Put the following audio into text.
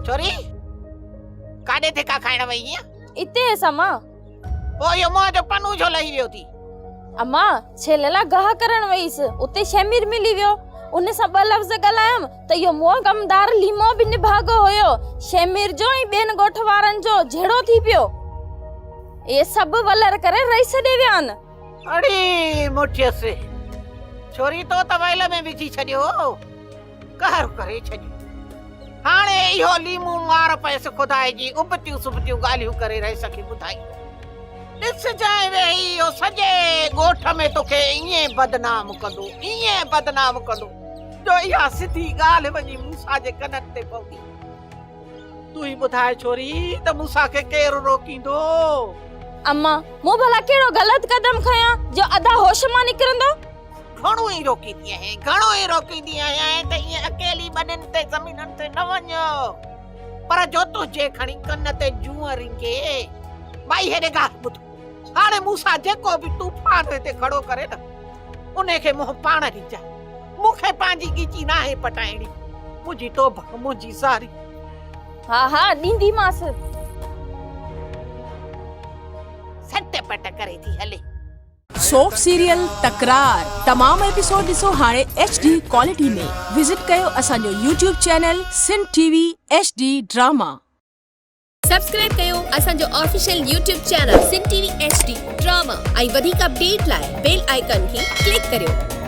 ڇوري، ڪاڏي ڌڪا کائڻ وئي هئينء؟ اتي هيس امان. پوء اهو منهن جو پنو ڇو لهي ويو ٿي؟ امان، ڇيلي لاء گاهه ڪرڻ وئيس، اتي شهمير ملي ويو. ان سان ٻه لفظ ڳالهايم ته اهو منهن ڪمدار ليمو به نڀاڳو هيو. شهمير جو ۽ ٻين ڳوٺ وارن جو جهيڙو ٿي پيو. اهي سڀ ولر ڪري رئيس ڏي ويا آهن. اڙي مٺيس، ڇوري تو ته ويل ۾ وجهي ڇڏيو. قهر ڪري ڇڏيو. هاڻي اهو ليمون مار پيس خدائي جي ابتيون سبتيون ڳالهيون ڪري رئيس کي ٻڌائيندو. ڏسجانء ويهي اهو سڄي ڳوٺ ۾ توکي ائين بدنام ڪندو، ائين بدنام ڪندو جو اها سڌي ڳالهه وڃي موسيٰ جي ڪنن تي پوندي. تون ئي ٻڌاء ڇوري ته موسيٰ کي ڪير روڪيندو؟ اما، مون ڀلا ڪهڙو غلط قدم کنيو جو ادا هوش مان نڪرندو؟ گهڻو ئي روڪيندي آهيان، گهڻو ئي روڪيندي آهيان ته ائين اڪيلي ٻنين تي زمينن تي نه وڃ. پر جو تنهنجي کڻي ڪن تي جونء رينگي. مائي هيڏي ڳالهه ٻڌ، هاڻي مون سان جيڪو به طوفان هتي کڙو ڪري نه، انهي کي منهن پاڻ ڏجانء. مون کي پنهنجي ڳچي ناهي پٽائڻي. منهنجي توبه، منهنجي زاري. ها ها ڏينديمانس. سٽ پٽ ڪري ٿي هلي. سوپ سيريل تڪرار تمام ايپيسوڊ ڏسو هاڻي ايڇ ڊي ڪوالٽي ۾ وزٽ ڪيو اسان جو YouTube channel Sindh T V H D drama. Subscribe ڪيو اسان جو official YouTube channel Sindh T V H D drama ۽ وڌيڪ اپڊيٽ لاء بيل آئيڪان کي ڪلڪ ڪريو.